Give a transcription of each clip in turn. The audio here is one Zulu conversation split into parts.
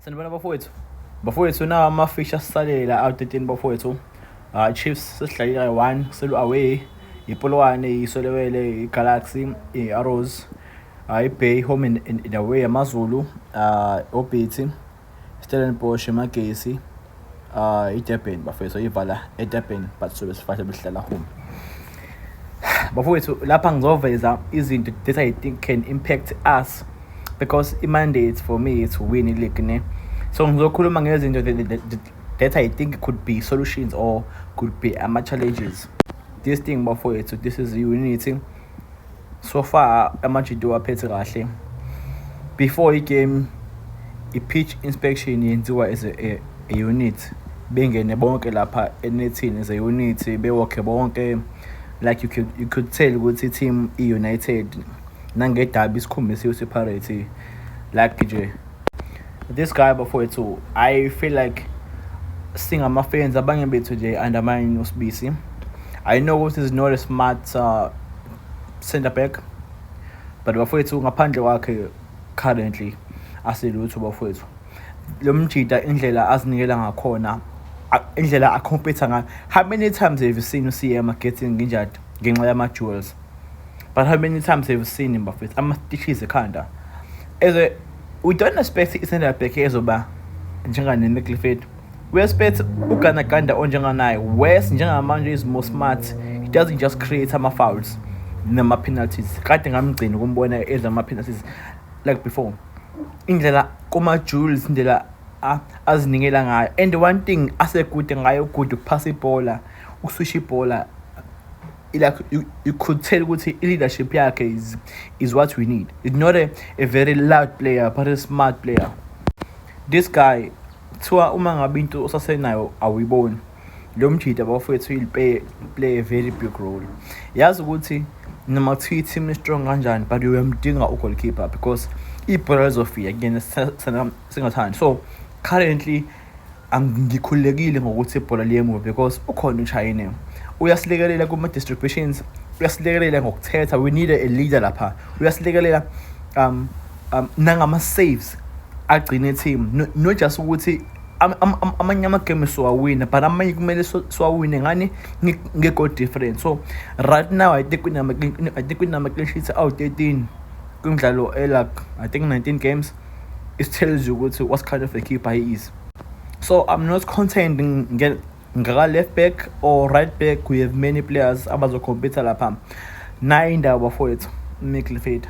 Sanibona bafowethu. Bafowethu, nawa ama-fixture asisalela awu-13 bafowethu. Chiefs sesidlalile kayi-1 selu away, iPolokwane, iSolewele, iGalaxy, i-Arrows, iBay home and away, AmaZulu, Orbit, Stellenbosch, Magesi, iDurban bafowethu, ivala eDurban, but sobe sifahle behlala home. Bafowethu, lapha ngizoveza izinto that I think can impact us because i-mandate for me is to win i-league, ne. So ngizokhuluma ngezinto that I think could be solutions or could be ama-challenges. This thing bafowethu, this is unity. So far amajita waphethe kahle. Before i-game, i-pitch inspection yenziwa as a unit. Bengene bonke lapha enethini as a unit, bewokhe bonke, like you could tell ukuthi i-team i-united. Nangedabi isikhombisiwe sePirates, like nje this guy bafowethu, I feel like singama-fans abanye bethu nje undermine uSibisi. I know ukuthi is not a smart center back, but bafowethu, ngaphandle kwakhe currently asilutho bafowethu. Lo mjida, indlela azinikela ngakhona, indlela a-compete ngayo, how many times have you seen uCM getting injured ngenxa yama-duels? But how many times have you seen him bafethu, ama-stitches ekhanda? As a we don't expect i-center back ezoba njengane-McLeod. We expect uganaganda onjenganaye. Wes njengamanje is more smart, he doesn't just create ama-fouls nama-penalties. Kade ngamgcina ukumbona edla ama-penalties like before. Indlela kuma-duels, indlela azinikela ngayo, and one thing asekude ngayo, good ukuphasa ibhola, ukuswisha ibhola, like you could tell ukuthi i-leadership yakhe is what we need. It's not a very loud player but a smart player, this guy. Kuthiwa uma ngabe into osasenayo awuyiboni, lo mjida bafowethu will play a very big role. Yazi ukuthi noma kuthiwa i-team strong kanjani, but uyamdinga u-goalkeeper because ibhola lizofika kuyena singathandi. So currently angikhululekile ngokuthi ibhola liye emuva because ukhona uChaine, uyasilekelela kuma-distributions, uyasilekelela ngokuthetha. We need a leader lapha. Uyasilekelela nangama-saves agcine team, no, not just ukuthi amanye amagame siwawina, but amanye kumele siwawine ngani? Nge-goal difference. So right now I think kunama-clean sheets awu-13 kwimidlalo like I think 19 games. It tells you ukuthi what kind of a keeper he is. So I'm not content ngaka left back or right back. We have many players abazo-compete lapha. Nayi indaba bafowethu, midfield,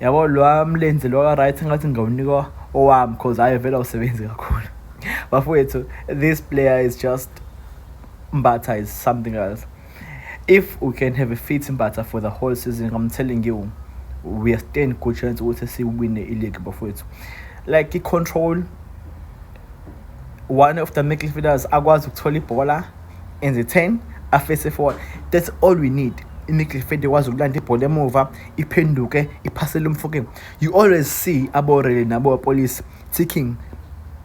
yabo, lo mlenze lo right ngathi ngawunika owami because hayi vele awusebenzi kakhulu bafowethu. This player is just, Mbatha is something else. If we can have a fit Mbatha for the whole season, I'm telling you, we are stand good chance ukuthi siwine i-league bafowethu. Like i-control, one of the midfielders akwazi ukuthola ibhola, enze 10, a-face forward. That's all we need. I-midfield ikwazi ukulanda ibhola emuva, iphenduke, iphasele uMofokeng. You always see abo-Rele nabo-Police ticking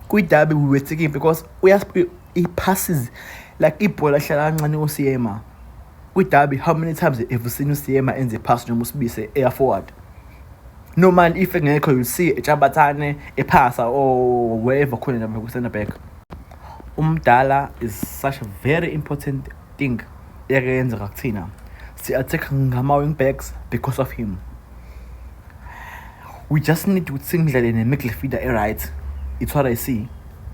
kwidabi. We were ticking because i-passes like ibhola hlala kancane uSiyema kwidabi. How many times have you seen uSiyema enze pass noma uSibise eya forward? Normally if engekho, you'll see eChabathane ephasa or wherever khona lapha ku-center back. Umdala is such a very important thing eyake yenzeka kuthina. Si-attack ngama-wing backs because of him. We just need ukuthi simdlale ne-midfielder e-right. It's what I see.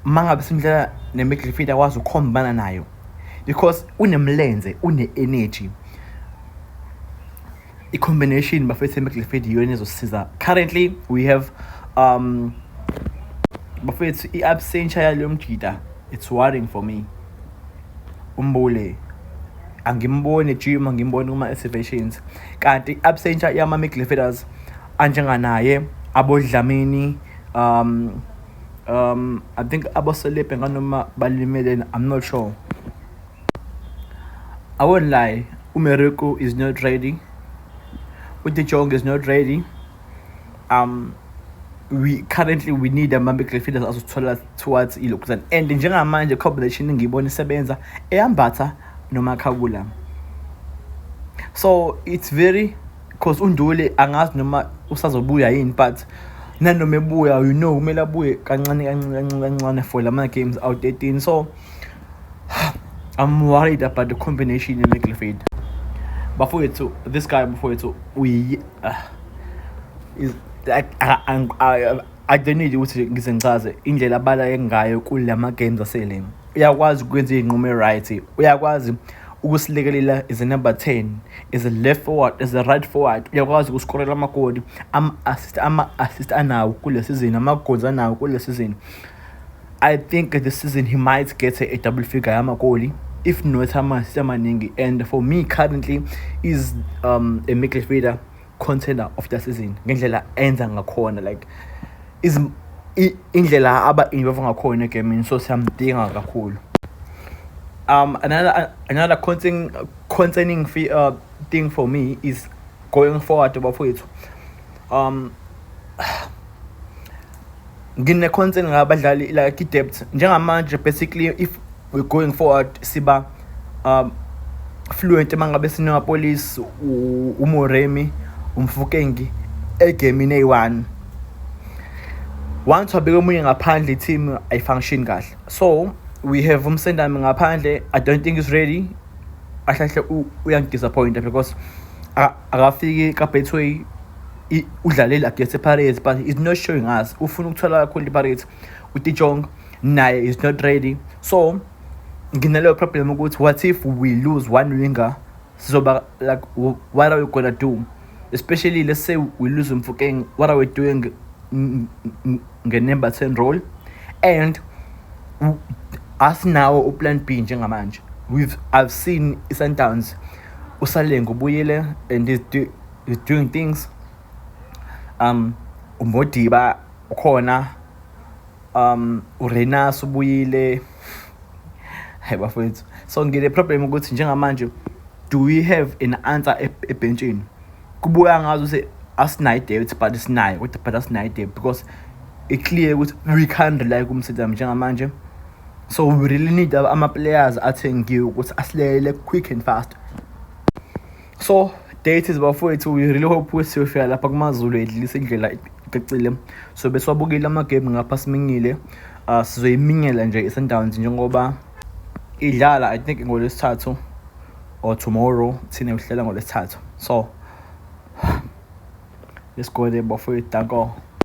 Uma ngabe simdlala ne-midfielder akwazi ukukhombana nayo because unemlenze, une-energy, i-combination bafethu e-midfield iyona ezosiza. Currently we have bafethu, i-absentia yalo mjida, it's worrying for me. Umbule angimboni gym, angimboni kuma-activations, kanti i-absentia yama-midfielders anjenganaye, aboDlamini, I think aboSelepe nganoma balimele, I'm not sure. I won't lie, uMereko is not ready, uDe Jong is not ready. We currently, we need ama-midfielders azothola towards ilokhuzana, and njengamanje combination engiyibona isebenza eyaMbatha noMakhabula. So it's very, because uNduli angazi noma usazobuya yini, but Nanoma ebuya, kumele abuye kancane kancane kancane kancane for lama games out 13. So I'm worried about the combination in midfield, bafowethu. This guy, bafowethu, we is like, I don't need ukuthi ngize ngichaze indlela abaleke ngayo kulama games asele. Uyakwazi ukwenza iy'nqumo e-right, uyakwazi ukusilekelela as a number 10, as a left forward, as a right forward. Uyakwazi ukuskorela amagoli, ama-assist anawo kule season, ama-goals anawo kule season. I think this season he might get a double figure yamagoli, if not ama-assist amaningi. And for me, currently is a midfielder contender of the season, ngendlela enza ngakhona, like is indlela aba-involve ngakhona egamini. So siyamdinga kakhulu. Another concerning thing for me is going forward, bafowethu. Ngine-concern ngabadlali, like i-depth njengamanje. Basically, if we're going forward, siba fluent uma ngabe sino-Appollis, uMoremi, uMofokeng egemini eyi-one. Once wabeka omunye ngaphandle, i-team ayifunction kahle. So we have uMsendami ngaphandle. I don't think is ready kahle kahle. Uyangidisappointa because akafiki ka-Betway. Udlalile against i-Pirates, but he's not showing us ufuna ukuthola kakhulu i-Pirates. UDe Jong naye is not ready. So nginaleyo problem ukuthi what if we lose one winger? Sizoba like, what are we gonna do? Especially, let's say we lose Mofokeng, what are we doing nge-number 10 role? And asinawo uplan B njengamanje. We've I've seen i-Sundowns, uSaleng ubuyile and he's doing things. UModiba ukhona, uRenas ubuyile. Hayi bafowethu, so ngine problem ukuthi njengamanje, do we have an answer ebhentshini? Kubuya ngazo ukuthi asinayo i-depth, but sinayo kodwa, but asinayo i-depth because i-clear ukuthi we can't rely kuMsendami njengamanje. So we really need ama-players athengiwe ukuthi asilele quick and fast. So date, bafowethu, we really hope ukuthi siyofika lapha kuMaZulu edlulisa indlela ecacile. So besiwabukile amagame ngapha, simingile, sizoyiminyela nje i-Sundowns njengoba idlala, I think ngolwesithathu or tomorrow. Thina uhlela ngolwesithathu. So let's go there, bafowethu. Danko.